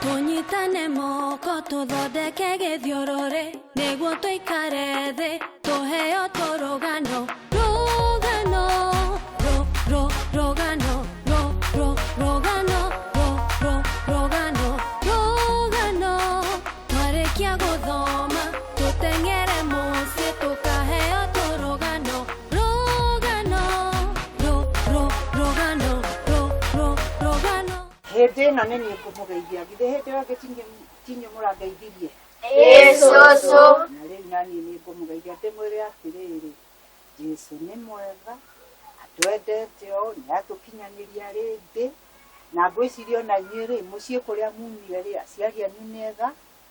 Tũnyitane moko tũthondeke gĩthiũrũrĩ nĩguo tũikare thĩ tũheo tũrũgano rũgano rũ rũ rũgano rũ rũ rũgano rũ rũ rũgano rũgano twarĩkia gũthoma tũteng'ere mũciĩ tũkaheo tũrũgano rũgano rũ rũ rũgano rũ rũ rũgano. Hĩndĩ ĩno nĩ niĩ ngũmũgeithia, githĩ hĩndĩ ĩyo ĩngĩ tinyu mũrangeithirie? Ĩĩ cũcũ. Na rĩu naniĩ nĩ ngũmũgeithia ndĩmwĩre atĩrĩrĩ, Jesũ nĩ mwega, atwendete ũũ, nĩ atũkinyanĩria rĩngĩ, na ngwĩciria ona inyuĩ rĩ, mũciĩ kũrĩa mumire rĩ, aciari anyu nĩ ega,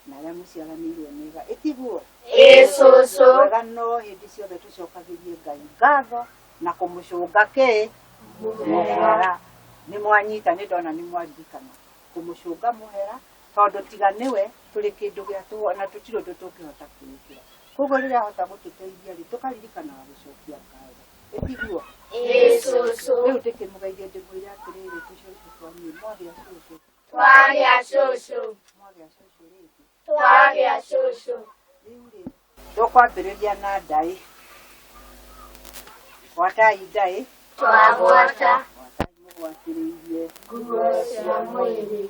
na arĩa mũciaranĩirwo nĩ ega, ĩtiguo? Ĩĩ cũcũ. Wega no hĩndĩ ciothe tũcokagĩrie Ngai ngatho na kũmũcũnga kĩ mũhera. Nĩ mwanyita, nĩ ndona nĩ mwaririkana kũmũcũnga mũhera, tondũ tiga nĩwe tũrĩ kĩndũ gĩa tũhũ na tũtirĩ ũndũ tũngĩhota kwĩĩkĩra. Koguo rĩrĩa ahota gũtũteithia rĩ, tũkaririkanaga gũcokia ngatho, ĩtiguo? Ĩĩ cũcũ. Rĩu ndĩkĩmũgeithie ndĩmwĩre atĩrĩrĩ, tũcũcũ twaniĩ, mwagĩa cũcũ? Twagĩa cũcũ. Mwagĩa cũcũ rĩngĩ? Twagĩa cũcũ. Rĩu rĩ, tũkwambĩrĩria na ndaĩ. Gwatai ndaĩ. Twagwata. Gwatai mũgwatĩrĩirie nguo cia mwĩrĩ.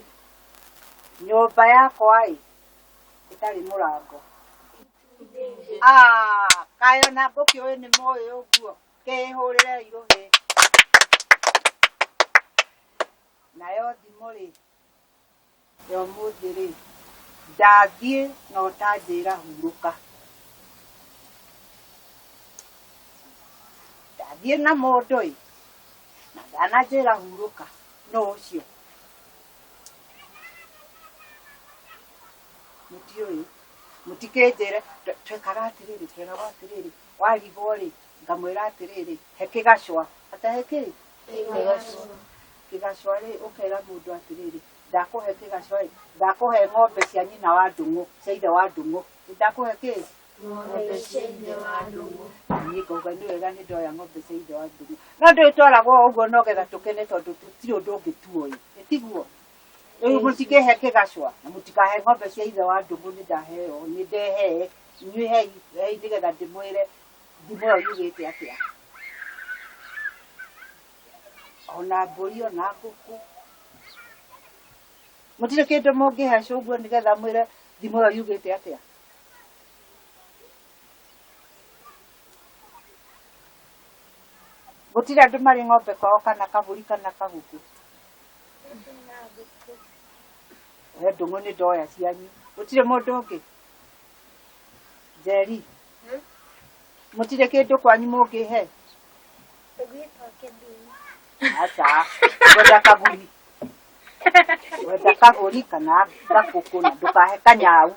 Nyũmba yakwa ĩ ĩtarĩ mũrango. Ah, kaĩ ona ngũkĩũĩ nĩ mũĩ ũguo, kĩhũrĩre irũhĩ. Nayo thimũ rĩ, ya ũmũthĩ rĩ, ndathiĩ na ũtanjĩra hurũka. Ndathiĩ na mũndũ ĩ, na ndananjĩra hurũka, nũ ũcio? Mũtiũĩ, mũtikĩnjĩre, twekaga atĩrĩrĩ, tweragwo atĩrĩrĩ, warigwo rĩ, ngamwĩra atĩrĩrĩ, he kĩgacwa, ata he kĩ? Kĩgacwa rĩ, ũkera mũndũ atĩrĩrĩ, ndakũhe kĩgacwa ĩ, ndakũhe ng'ombe cia nyina wa Ndung'u, cia ithe wa Ndung'u, ndakũhe kĩ? Ng'ombe cia ithe wa Ndung'u. Niĩ ngauga nĩ wega nĩ ndoya ng'ombe cia ithe wa Ndung'u. No ndũĩ twaragwo ũguo no getha tũkene tondũ tũtirĩ ũndũ ũngĩ tuoĩ, ĩtiguo? Rĩu mũtikĩhe kĩgacwa na mũtikahe ng'ombe cia ithe wa Ndung'u, nĩ ndaheo, nĩ ndehee, inyuĩ hei, hei nĩgetha ndĩmwĩre thimo ĩyo yugĩte atĩa. Ona mbũri ona ngũkũ. Mũtirĩ kĩndũ mũngĩhe ũguo nĩgetha mwĩre thimo ĩyo yugĩte atĩa. Gũtirĩ andũ marĩ ng'ombe kwao kana kabũri kana kaguku. We Ndung'u nĩ ndoya cianyu. Gũtirĩ mũndũ ũngĩ? Njeri, mũtirĩ kĩndũ kwanyu mũngĩhe? Aca, ngwenda kaburi. Ngwenda kabũri kana gakũkũ na ndũkahe kanyau.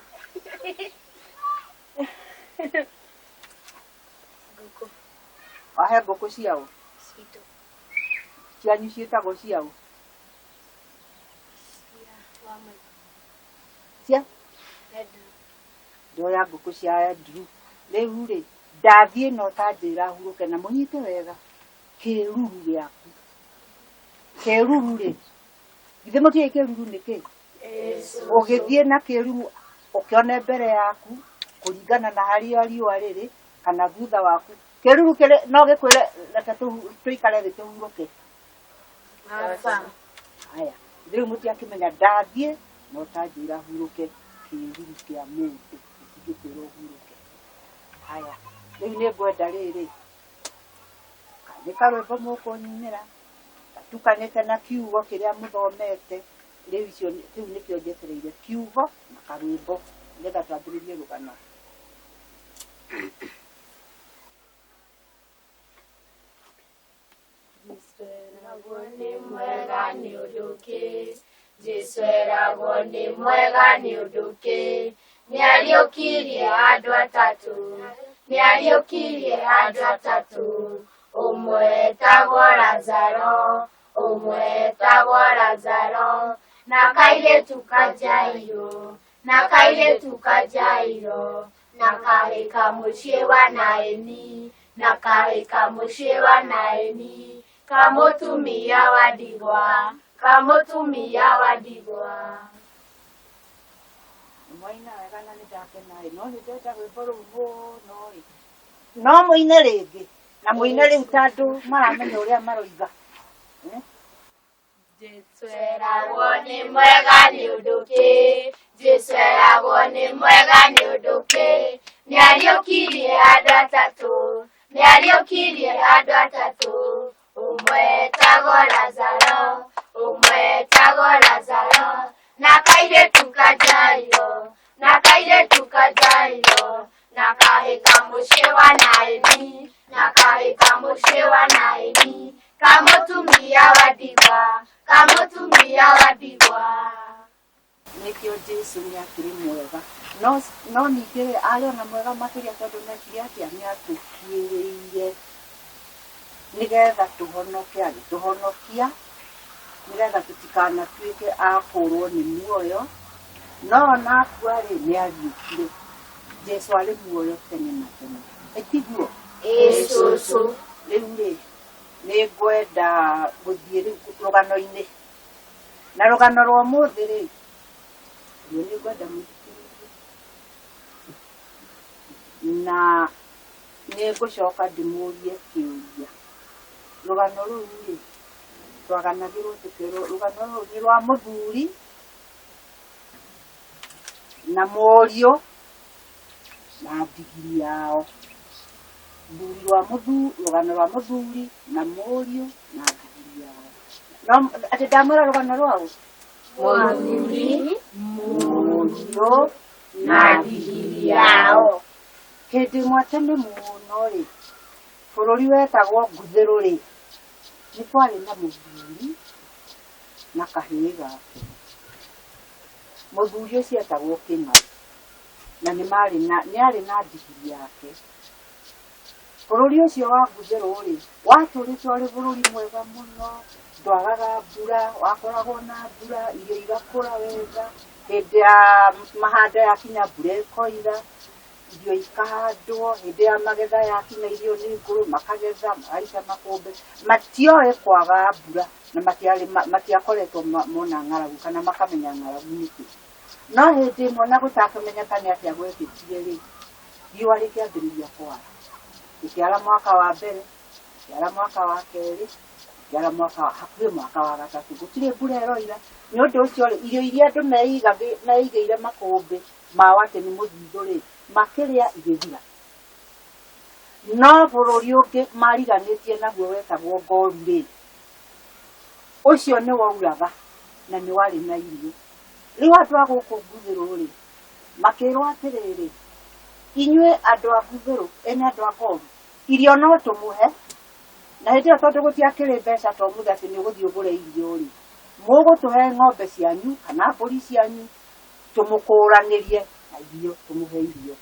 Wahe ngũkũ ciao? Citũ. Cianyu ciĩtagwo ciao? Cia wa maitũ. Cia? Andrew. Ndoya ngũkũ cia Andrew. Rĩu rĩ, ndathiĩ na ũtanjĩra hurũke na mũnyite wega kĩruru gĩaku. Kĩruru rĩ, githĩ mũtiũĩ kĩruru nĩ kĩ? Ũgĩthiĩ na kĩruru ũkĩone mbere yaku kũringana na harĩa riũa rĩrĩ kana thutha waku. Kĩruru kĩrĩ no gĩkwĩre reke tũikare thĩ tũhurũke. Aca. Haya, rĩu mũtiakĩmenya ndathiĩ na ũtanjĩra hurũke kĩruru kĩa mũndũ gĩtingĩkwĩra ũhurũke. Haya, rĩu nĩ ngwenda rĩrĩ, nĩ karwĩmbo mũkũnyinĩra gatukanĩte na kiugo kĩrĩa mũthomete. Rĩu icio kĩu nĩkĩo njetereire, kiugo na karwĩmbo nĩgetha twambĩrĩrie rũgano. Jesũ eragwo nĩ mwega nĩ ũndũ kĩ? Jesũ eragwo nĩ mwega nĩ ũndũ kĩ? Nĩariũkirie andũ atatũ, nĩariũkirie andũ atatũ, ũmwe etagwo Lazaro, ũmwe etagwo Lazaro, na kairĩtu ka Jairũ, na kairĩtu ka Jairũ, na kahĩ ka mũciĩ wa Naĩni, na kahĩ ka mũciĩ wa Naĩni, kamũtumia wa ndigwa, kamũtumia wa ndigwa. Mwaina wega na nĩ ndakena ĩ, no nĩ ndenda rwĩmbo rũu mũno ĩ. No mũine rĩngĩ na mũine rĩu ta andũ maramenya ũrĩa maroiga. Jesũ eragwo nĩ mwega nĩ ũndũ kĩ? Jesũ eragwo nĩ mwega nĩ ũndũ kĩ? Nĩariũkirie andũ atatũ, nĩariũkirie andũ atatũ. Ũmwe etagwo Lazaro, ũmwe etagwo Lazaro, na kairĩtu ka Jairo, na kairĩtu ka Jairo, na kahĩ ka mũciĩ wa Naini, na kahĩ ka mũciĩ wa Naini, kamũtumia wa ndigwa, kamũtumia wa ndigwa. Nĩkĩo Jesũ nĩ akĩrĩ mwega. No ningĩ rĩ, arĩ ona mwega makĩria tondũ nĩekire atĩa? Nĩ atũkuĩrĩire nĩgetha tũhonoke, agĩtũhonokia nĩgetha tũtikanatuĩke a kũũrwo nĩ muoyo. No ona akua rĩ, nĩ ariũkire. Jesũ arĩ muoyo tene na tene. Ĩ tiguo? Ĩĩ cũcũ. Rĩu rĩ, nĩ ngwenda gũthiĩ rĩu rũgano-inĩ. Na rũgano rwa ũmũthĩ rĩ, rĩu nĩ ngwenda mũthikĩrĩrie. Na nĩ ngũcoka ndĩmũrie kĩũria. Rũgano rũu rĩ, twaganagĩrwo tũkerwo rũgano rũu nĩ rwa mũthuri na mũriũ na ndigiri yao. Rũgano rwa mũthuri na mũriũ na ndigiri yao. No atĩ ndamwĩra rũgano rwao? Mũthuri, Mũriũ na ndigiri yao. Hĩndĩ ĩmwe tene mũno rĩ, bũrũri wetagwo Nguthĩrũ rĩ, nĩ kwarĩ na mũthuri na kahĩĩ gake. Mũthuri ũcio etagwo Kĩng'au na nĩ arĩ na ndigiri yake. Bũrũri ũcio wa Nguthĩrũ rĩ, watũrĩte ũrĩ bũrũri mwega mũno, ndwagaga mbura, wakoragwo na mbura, irio igakũra wega, hĩndĩ ya mahanda yakinya mbura ĩkoira, irio ikahandwo, hĩndĩ ya magetha yakinya irio nĩ ngũrũ, makagetha, magaita makũmbĩ. Matioĩ kwaga mbura na matiakoretwo mona ng'aragu kana makamenya ng'aragu nĩkĩ. No hĩndĩ ĩmwe na gũtakĩmenyeka nĩ atĩa gwekĩkire rĩ, riũa rĩkĩambĩrĩria kwara. Rĩkĩara mwaka wa mbere, rĩkĩara mwaka wa kerĩ, rĩkĩara mwaka hakuhĩ mwaka wa gatatũ. Gũtirĩ mbura ĩroira. Nĩ ũndũ ũcio rĩ, irio iria andũ meigĩire makũmbĩ mao atĩ nĩ mũthithũ rĩ, makĩrĩa igĩthira. No bũrũri ũngĩ mariganĩtie naguo wetagwo Ngoru rĩ, ũcio nĩ wauraga na nĩ warĩ na irio. Rĩu andũ a gũkũ Nguthĩrũ rĩ, makĩrwo atĩrĩrĩ, inyuĩ andũ a Nguthĩrũ, ene andũ a Ngoru, irio no tũmũhe, na hĩndĩ ĩyo tondũ gũtiakĩrĩ mbeca to mũthĩ atĩ nĩ ũgũthiĩ ũgũre irio rĩ, mũgũtũhe ng'ombe cianyu kana mbũri cianyu, tũmũkũranĩrie na irio, tũmũhe irio.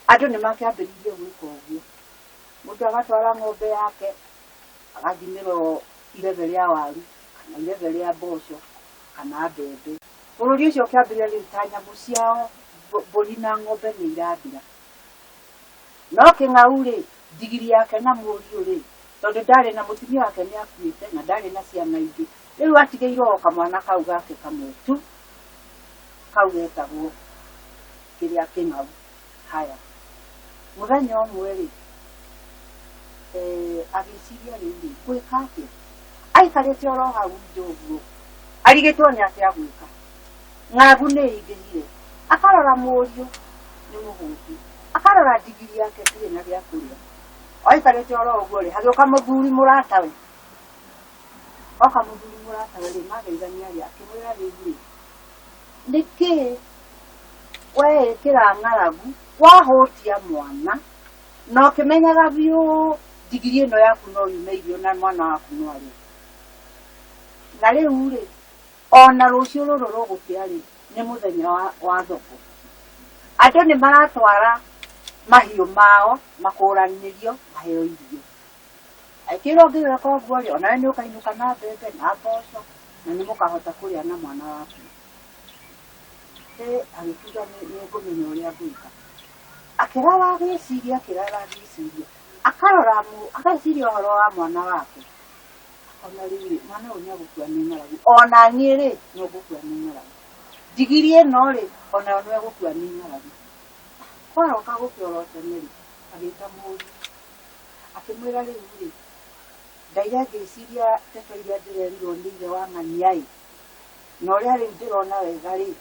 Andũ nĩ makĩambĩrĩirie gwĩka ũguo. Mũndũ agatwara ng'ombe yake, agathimĩrwo irebe rĩa waru, kana irebe rĩa mboco, kana mbembe. Bũrũri ũcio ũkĩambĩrĩria rĩu ta nyamũ ciao, mbũri na ng'ombe nĩ irathira. No Kĩng'au rĩ, ndigiri yake na mũriũ rĩ, tondũ ndarĩ na mũtumia wake nĩ akuĩte na ndarĩ na ciana ingĩ, rĩu atigĩirwo o kamwana kau gake kamwe tu, kau getagwo kĩrĩa Kĩng'au. Haya, mũthenya ũmwe rĩ, agĩciria rĩu rĩ, ngwĩka atĩa? Aikarĩte oro hau nja ũguo, arigĩtwo nĩ atĩa gwĩka. Ng'aragu nĩ ĩingĩhire. Akarora mũriũ nĩ mũhũtu, akarora ndigiri yake ndirĩ na gĩa kũrĩa. Aikarĩte oro ũguo rĩ, hagĩũka mũthuri mũratawe. Oka mũthuri mũratawe rĩ, mageithania rĩ, akĩmwĩra rĩu rĩ, nĩkĩ weĩkĩra ng'aragu, wahũtia mwana, na ũkĩmenyaga biũ ndigiri ĩno yaku no yume irio na mwana waku no arĩe. Na rĩu rĩ, ona rũciũ rũrũ rũgũkĩa rĩ, nĩ mũthenya wa thoko. Andũ nĩ maratwara mahiũ mao makũranĩrio maheo irio. Angĩkĩrwo ũngĩgeka ũguo rĩ, onawe nĩ ũkainũka na mbembe na mboco na nĩ mũkahota kũrĩa na mwana waku. Agĩkiuga nĩ ngũmenya ũrĩa ngwĩka. Akĩrara agĩciria, akĩrara agĩciria, akarora ageciria ũhoro wa mwana wake. Ona rĩu rĩ, mwana ũyũ nĩegũkua nĩ ng'aragu, ona niĩ rĩ, no ngũkua nĩ ng'aragu. Ndigiri ĩno rĩ, onayo no ĩgũkua nĩ ng'aragu. Kwaroka gũkĩora tene rĩ, agĩta mũriũ akĩmwĩra, rĩu rĩ, ndaira ngĩciria ndeto iria ndĩrerirwo nĩ ithe wa ng'ania ĩ, na ũrĩa rĩu ndĩrona wega rĩ,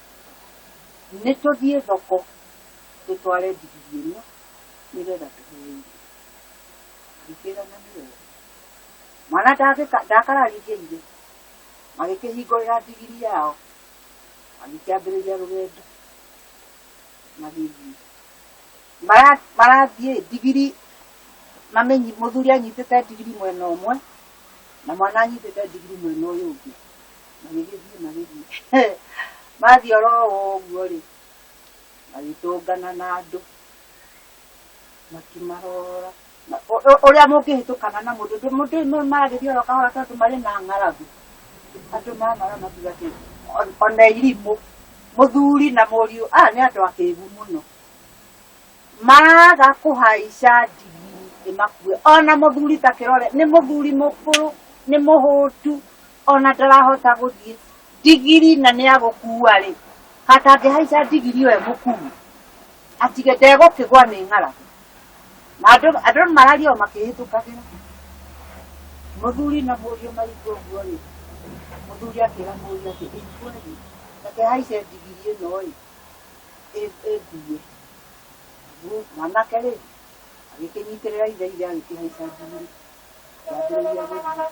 nĩ tũthiĩ thoko tũtware ndigiri ĩno nĩgetha tũheo irio. Agĩkĩrana nĩ wega. Mwana ndakararirie ithe, magĩkĩhingũrĩra ndigiri yao, magĩkĩambĩrĩria rũgendo, magĩthiĩ. Marathiĩ ndigiri, mamenyi mũthuri anyitĩte ndigiri mwena ũmwe na mwana anyitĩte ndigiri mwena ũyũ ũngĩ, magĩgĩthiĩ magĩthiĩ. Mathiĩ oro ũguo rĩ, magĩtũngana na andũ, makĩmarora ũrĩa mũngĩhĩtũkana na mũndũ, mũndũ maragĩthiĩ oro kahora tondũ marĩ na ng'aragu. Andũ mamara makiuga atĩ ona irimũ, mũthuri na mũriũ aya nĩ andũ akĩgu mũno, maraga kũhaica ndigiri ĩmakue. Ona mũthuri ta kĩrore, nĩ mũthuri mũkũrũ, nĩ mũhũtu, ona ndarahota gũthiĩ, ndigiri na nĩ agũkua rĩ, hatangĩhaica ndigiri ĩyo ĩmũkue, atige ndegũkĩgwa nĩ ng'aragu. Na andũ mararia o makĩhĩtũkagĩra. Mũthuri na mũriũ maigua ũguo rĩ, mũthuri akĩra mũriũ atĩ ĩigueni, reke haice ndigiri ĩno ĩ, ĩngue. Mwanake rĩ, agĩkĩnyitĩrĩra ithe, ithe agĩkĩhaica ndigiri, akĩambĩrĩria gũthiĩ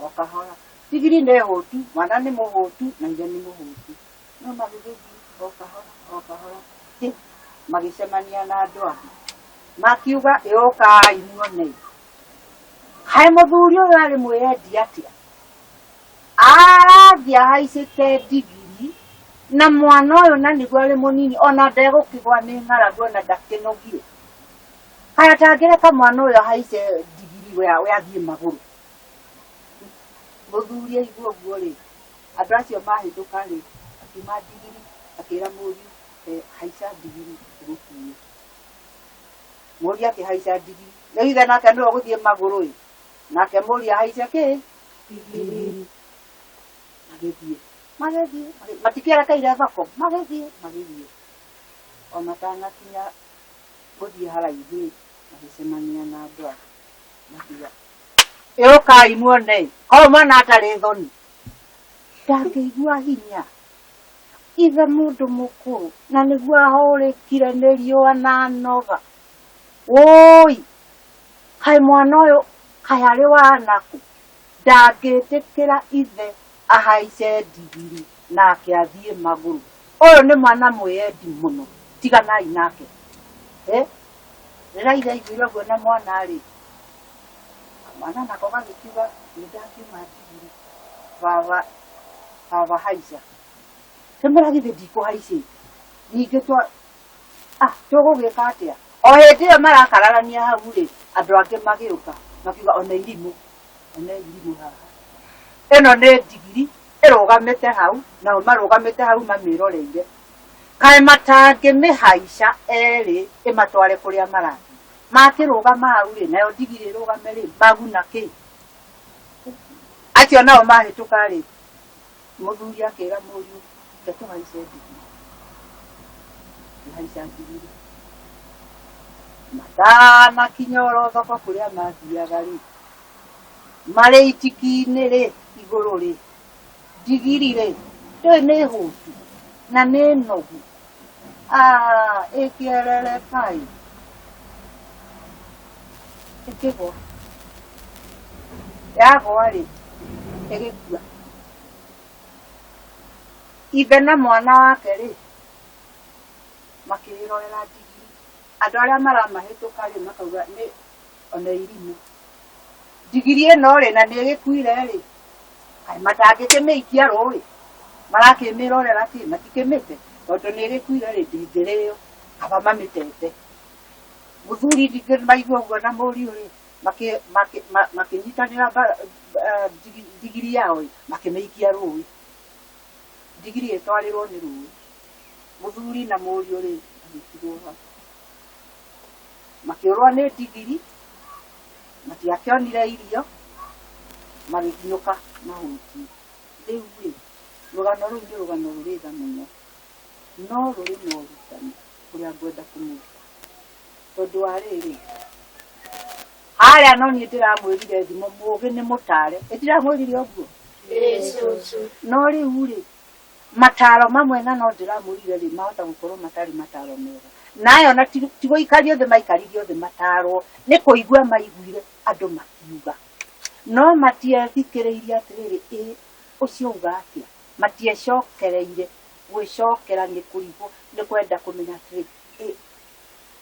o kahora. Ndigiri nĩ hũtu, mwana nĩ mũhũtu na ithe nĩ mũhũtu, no magĩgĩthiĩ o kahora o kahora, magĩcemania na andũ angĩ, makiuga ĩũkai muone kaĩ mũthuri ũyũ arĩ mwĩyendi atĩa, arathiĩ ahaicĩte ndigiri na mwana ũyũ na nĩguo arĩ mũnini, ona ndegũkĩgwa nĩ ng'aragu, ona ndakĩnogire. Kaĩ atangĩreka mwana ũyũ ahaice ndigiri we athiĩ magũrũ. Mũthuri aigua ũguo rĩ, andũ acio mahĩtũka rĩ, akiuma ndigiri akĩra mũriũ, haica ndigiri ĩgũkuue. Mũriũ akĩhaica ndigiri, rĩu ithe nake nĩwe ũgũthiĩ magũrũ ĩ, nake mũriũ ahaice kĩ? Ndigiri. Magĩthiĩ magĩthiĩ, matikĩerekeire thoko, magĩthiĩ magĩthiĩ, o matanakinya gũthiĩ haraihu magĩcemania na andũ angĩ, makiuga ĩũkai muone, korwo mwana atarĩ thoni ndangĩigua hinya, ithe mũndũ mũkũrũ na nĩguo ahũrĩkire nĩ riũa na noga, wũi kaĩ mwana ũyũ kaĩ arĩ wanakũ, ndangĩtĩkĩra ithe ahaice ndigiri nake athiĩ magũrũ. Ũyũ nĩ mwana mwĩyendi mũno, tiganai nake. Rĩrĩa ithe aiguire ũguo na mwana rĩ, mwana nako gagĩkiuga nĩ ndakiuma ndigiri, baba baba haica. Kĩmwĩra githĩ ndikũhaicĩte, ningĩ tũgũgĩka atĩa? O hĩndĩ ĩyo marakararania hau rĩ, andũ angĩ magĩũka makiuga ona irimũ, ona irimũ haha, ĩno nĩ ndigiri ĩrũgamĩte hau, nao marũgamĩte hau mamĩroreire, kaĩ matangĩmĩhaica erĩ ĩmatware kũrĩa marathiĩ. Makĩrũgama hau rĩ, nayo ndigiri ĩrũgame rĩ, maguna kĩ? Acio nao mahĩtũka rĩ, mũthuri akĩra mũriũ, reke tũhaice ndigiri. Kĩhaica ndigiri. Matanakinya oro thoko kũrĩa mathiaga rĩ, marĩ itiki-inĩ rĩ, igũrũ rĩ, ndigiri rĩ, ndũĩ nĩ hũtu na nĩ nogu, ĩkĩerereka ĩ, ĩkĩgwa. Yagwa rĩ, ĩgĩkua. Ithe na mwana wake rĩ, makĩrorera ndigiri. Andũ arĩa maramahĩtũka rĩ, makauga nĩ ona irimũ. Ndigiri ĩno rĩ, na nĩ ĩgĩkuire rĩ, kaĩ matangĩkĩmĩikia rũĩ, marakĩmĩrorera kĩ, matikĩmĩte, tondũ nĩ ĩgĩkuire rĩ, ndĩngĩrĩo, kaba mamĩtete. Mũthuri ningĩ maigua ũguo na mũriũ rĩ, makĩnyitanĩra ndigiri yao ĩ, makĩmĩikia rũĩ. Ndigiri ĩtwarĩrwo nĩ rũĩ. Mũthuri na mũriũ rĩ, magĩtigwo hau. Makĩũrwo nĩ ndigiri, matiakĩonire irio, Magĩkinyũka mahũtiĩ. Rĩu rĩ, rũgano rũu nĩ rũgano rũrĩ tha mũno, no rũrĩ na ũrutani ũrĩa ngwenda kũmũruta. Tondũ wa rĩrĩ, harĩa no niĩ ndĩramwĩrire thimo mũũgĩ nĩ mũtare. Ĩ ndiramwĩrire ũguo? No rĩu rĩ, mataro mamwe na no ndĩramwĩrire rĩ, mahota gũkorwo matarĩ mataro mega. Nayo na ti gũikario thĩ maikaririo thĩ matarwo, nĩ kũigua maiguire andũ makiuga. No matiethikĩrĩirie atĩrĩrĩ, ĩ ũcio uga atĩa? Matiecokereire gwĩcokera nĩ kũrigwo nĩ kwenda kũmenya atĩrĩrĩ, ĩ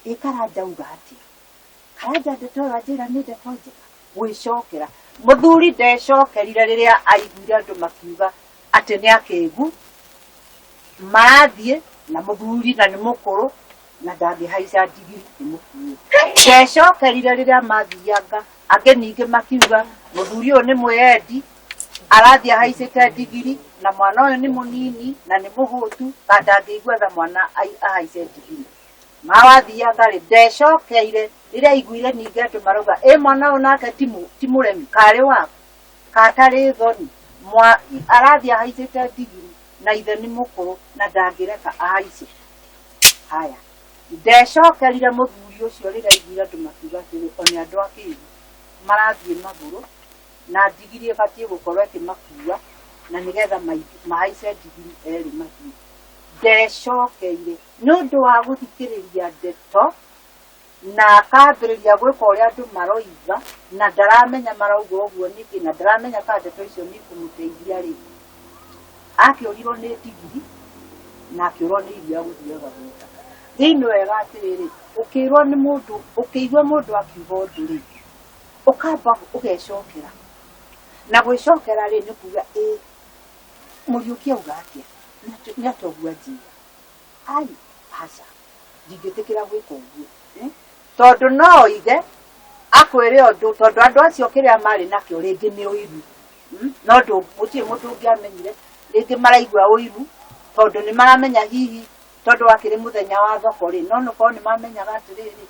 ĩ Karanja uga atĩa? Karanja ndeto ĩyo anjĩra nĩ ndeto njega. Gwĩcokera. Mũthuri ndecokerire rĩrĩa aiguire andũ makiuga atĩ nĩ akĩgu, marathiĩ na mũthuri na nĩ mũkũrũ na ndangĩhaica ndigiri ĩmũkuĩte. Ndecokerire rĩrĩa mathianga, angĩ ningĩ makiuga mũthuri ũyũ nĩ mwĩyendi, arathiĩ ahaicĩte ndigiri na mwana ũyũ nĩ mũnini na nĩ mũhũtu, ka ndangĩigua tha mwana ahaice ndigiri. Mawathianga rĩ, ndecokeire rĩrĩa aiguire ningĩ andũ marauga ĩ mwana ũyũ nake ti mũremi, karĩ waku, katarĩ thoni, arathiĩ ahaicĩte ndigiri na ithe nĩ mũkũrũ na ndangĩreka ahaice. Haya, ndecokerire mũthuri ũcio rĩrĩa aiguire andũ makiuga atĩrĩ, one andũ a kĩgu marathiĩ magũrũ na ndigiri ĩbatiĩ gũkorwo ĩkĩmakua na nĩgetha mahaice ndigiri erĩ mathiĩ. Ndecokeire nĩ ũndũ wa gũthikĩrĩria ndeto na akambĩrĩria gwĩka ũrĩa andũ maroiga na ndaramenya marauga ũguo nĩkĩ na ndaramenya kana ndeto icio nĩ ikũmũteithia rĩ. Akĩũrirwo nĩ ndigiri na akĩũrwo nĩ iria gũthiaga gwĩka. Rĩu nĩ wega atĩrĩrĩ, ũkĩrwo nĩ mũndũ, ũkĩigua mũndũ akiuga ũndũ rĩ, ũkamba ũgecokera. Na gwĩcokera rĩ nĩ kuga ĩ Mũriũki auga atĩa? Nĩ atĩa ũguo anjĩra? Ai, aca, ndingĩtĩkĩra gwĩka ũguo. Tondũ no oige akwĩre ũndũ, tondũ andũ acio kĩrĩa marĩ nakĩo rĩngĩ nĩ ũiru. No gũtirĩ mũndũ ũngĩamenyire, rĩngĩ maraigua ũiru, tondũ nĩ maramenya hihi tondũ wakĩrĩ mũthenya wa thoko rĩ, no nĩkorwo nĩ mamenyaga atĩrĩrĩ,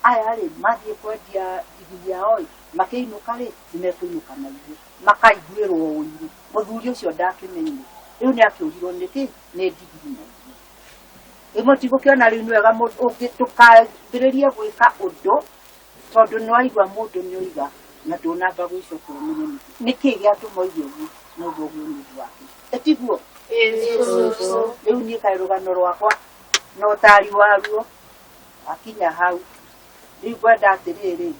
aya rĩ, mathiĩ kwendia ndigiri yao ĩ, makĩinũka rĩ, nĩ mekũinũka na ithuĩ. Makaiguĩrwo ũiru. Mũthuri ũcio ndakĩmenyire. Rĩu nĩ akĩũrirwo nĩkĩ? Nĩ ndigiri na iria. Rĩu mũtigũkĩona rĩu nĩ wega ndũkambĩrĩrie gwĩka ũndũ tondũ nĩ waigua mũndũ nĩ oiga na ndũnamba gwĩcokera ũmenye nĩkĩ. Nĩkĩ gĩatũma oige ũguo na ũguo ũguo nĩ ũndũ wake. Ĩtiguo? Rĩu niĩ kaĩ rũgano rwakwa na ũtari waruo wakinya hau. Rĩu ngwenda atĩrĩrĩ,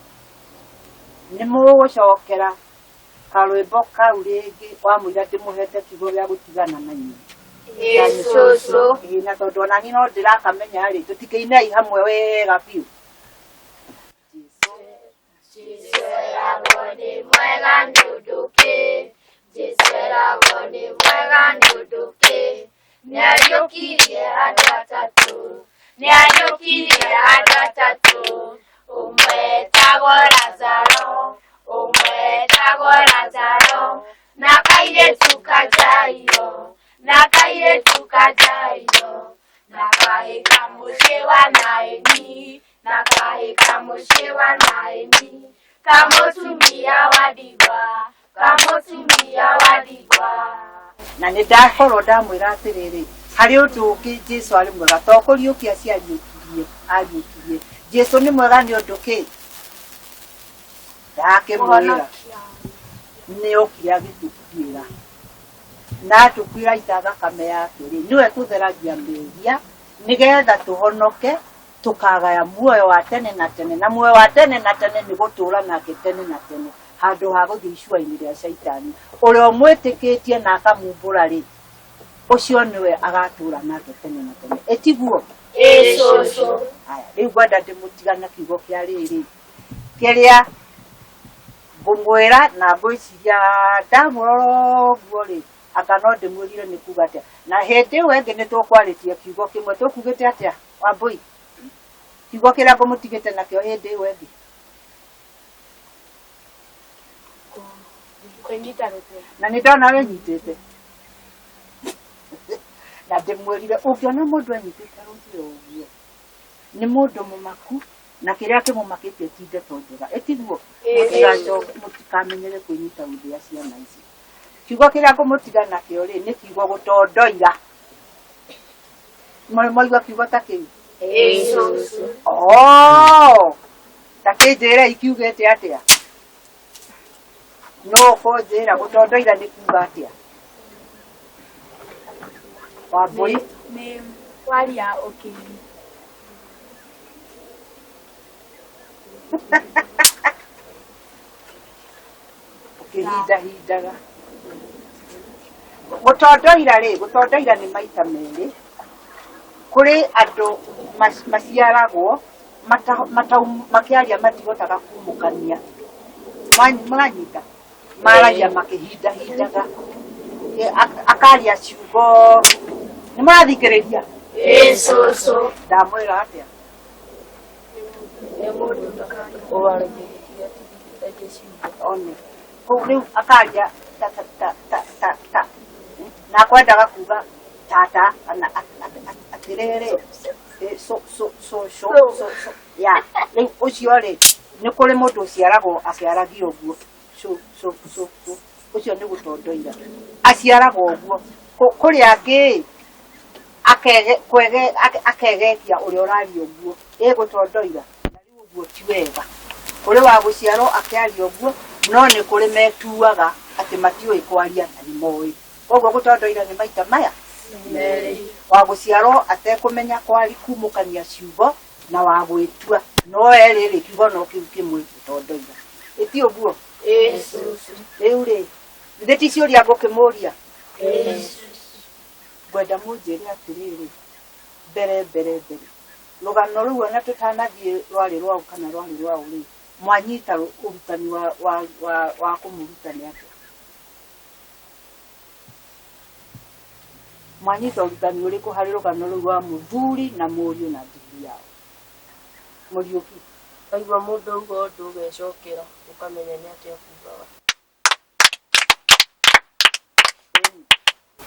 nĩ mũgũcokera karwĩmbo kau rĩngĩ wamũira ndĩmũhete kiugo gĩa gũtigana na inyuĩ. Ĩĩ, na tondũ ona niĩ no ndĩrakamenya rĩ, tũtikĩinei hamwe wega biũ. Jesũ eragwo nĩ mwega nĩ ũndũ kĩ? Jesũ eragwo nĩ mwega nĩ ũndũ kĩ? Nĩariũkirie andũ atatũ, nĩariũkirie andũ atatũ, ũmwe etagwo Lazaro, ũmwe etagwo Lazaro, na kairĩtu ka Jairo, na kairĩtu ka Jairo, na kahĩ ka mũciĩ wa Naini, na kahĩ ka mũciĩ wa Naini, kamũtumia wa ndigwa, kamũtumia wa ndigwa. Na nĩ ndakorwo ndamwĩra atĩrĩrĩ, harĩ ũndũ ũngĩ Jesũ arĩ mwega, to kũriũkia ciariũkirie, ariũkirie. Jesũ nĩ mwega nĩ ũndũ kĩ? Ndakĩmwĩra. Nĩ okire agĩtũkuĩra. Na atũkuĩra aita thakame yake rĩ, nĩwe tũtheragia mehia, nĩgetha tũhonoke, tũkagaya muoyo wa tene na tene. Na muoyo wa tene na tene nĩ gũtũũra nake tene na tene, handũ ha gũthiĩ icua-inĩ rĩa caitani. Ũrĩa ũmwĩtĩkĩtie na akamumbũra rĩ, ũcio nĩwe agatũũra nake tene na tene. Ĩtiguo? Ĩĩ cũcũ. Haya, rĩu ngwenda ndĩmũtigana kiugo kĩa rĩrĩ, kĩrĩa ngũmwĩra na ngwĩciria ndamũrora ũguo rĩ, anga no ndĩmwĩrire nĩ kuga atĩa. Na hĩndĩ ĩyo ĩngĩ nĩ tũkwarĩtie kiugo kĩmwe, tũkugĩte atĩa Wambũi? Kiugo kĩrĩa ngũmũtigĩte nakĩo hĩndĩ ĩyo ĩngĩ? Kwĩnyita rũthĩa. Na nĩ ndona wĩnyitĩte. Na ndĩmwĩrire ũngĩona mũndũ anyitĩte rũthĩa ũguo, nĩ mũndũ mũmaku, Na kĩrĩa kĩmũmakĩtie ti ndeto njega. Ĩtiguo? Mũtikamenyere kwĩnyita gũthĩa ciana ici. Kiugo kĩrĩa ngũmũtiga nakĩo rĩ nĩ kiugo gũtondoira. Mwaigua kiugo ta kĩu? Oh! Ta kĩnjĩre ikiugĩte atĩa? No kũnjĩra gũtondoira nĩ kuuga atĩa? Wambũi? Nĩ kwaria ũkĩgi. Ũkĩhindahindaga. Gũtondoira rĩ, gũtondoira nĩ maita merĩ. Kũrĩ andũ maciaragwo makĩaria matihotaga kumũkania. Mũranyita? Maragia makĩhindahindaga. Akaria ciugo. Nĩ mũrathikĩrĩria? Ĩĩ cũcũ. Ndamwĩra atĩa? Nĩ mũndũ waragia gĩtigatithithagia ciugo. One. Kũu rĩu akaria ta ta ta ta ta ta. Na akwendaga kuga tata kana atĩrĩrĩ so so so so so so ya rĩu ũcio rĩ nĩ kũrĩ mũndũ ũciaragwo akĩaragia ũguo so so so so ũcio nĩ gũtondoira aciaragwo ũguo. Kũrĩ angĩ akegetia ũrĩa ũraria ũguo ĩgũtondoira na rĩu ũguo ti wega. Kũrĩ wa gũciarwo akĩaria ũguo no nĩ kũrĩ metuaga atĩ matiũĩ kwaria na nĩ moĩ. Koguo gũtondoira nĩ maita maya merĩ, wa gũciarwo atekũmenya kwari kumũkania ciugo na wa gwĩtua no erĩ rĩ kiugo no kĩu kĩmwe gũtondoira. Ĩti ũguo? Rĩu rĩ githĩ ti ciũria ngũkĩmũria? Ngwenda mũnjĩre atĩrĩrĩ, mbere mbere mbere rũgano rũu ona tũtanathiĩ rwarĩ rwaũ kana rwarĩ rwaũ rĩ, mwanyita ũrutani wa kũmũruta nĩ atĩa? Mwanyita ũrutani ũrĩkũ harĩ rũgano rũu rwa mũthuri na mũriũ na ndigiri yao? Mũriũki. Waigua mũndũ auga ũndũ ũgecokera ũkamenya nĩ atĩa akugaga.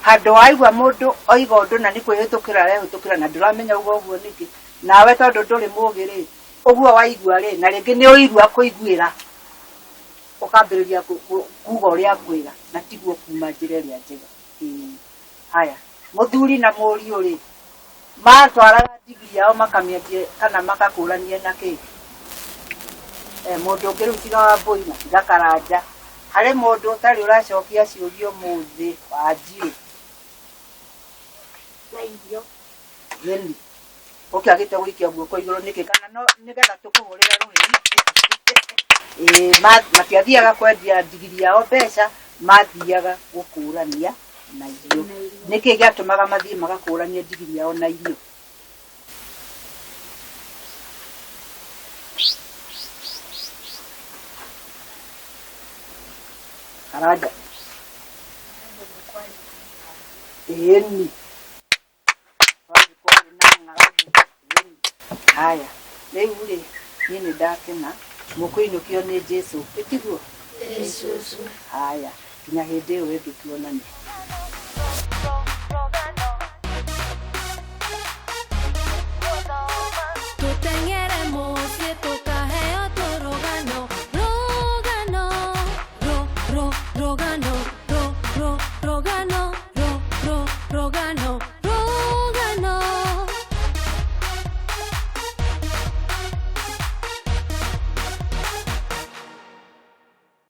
Handũ waigua mũndũ oiga ũndũ na nĩ kwĩhĩtũkĩra arehĩtũkĩra na ndũramenya uga ũguo nĩkĩ, nawe tondũ ndũrĩ mũgĩ rĩ, ũguo waigua rĩ, na rĩngĩ nĩ ũirua kũiguĩra, ũkambĩrĩria kuga ũrĩa akwĩra na tiguo kuma njĩra ĩrĩa njega. Haya, mũthuri na mũriũ rĩ, matwaraga ndigiri yao makamĩendia kana makakũrania na kĩ? Mũndũ ũngĩ rĩu tiga Wambũi na tiga Karanja, harĩ mũndũ ũtarĩ ũracokia ciũria ũmũthĩ wa Njirũ? Na irio. Yeni. Ũkĩagĩte gũikia guoko igũrũ nĩkĩ? Kana no nĩgetha tũkũhũrĩre rũhĩ? Matiathiaga kwendia ndigiri yao mbeca, mathiaga gũkũrania na irio. Nĩkĩ gĩatũmaga mathiĩ magakũrania ndigiri yao na irio? Karanja. Ĩni. Kwarĩ na ng'aragu. Ĩni. Haya, rĩu rĩ, niĩ nĩ ndakena mũkũinũkio nĩ Jesũ, ĩtiguo? Haya, nginya hĩndĩ ĩyo ĩngĩ tuonane. Tũteng'ere mũciĩ tũkaheo tũrũgano, rũgano, rũ, rũ, rũgano, rũ, rũ, rũgano, rũ, rũ, rũgano.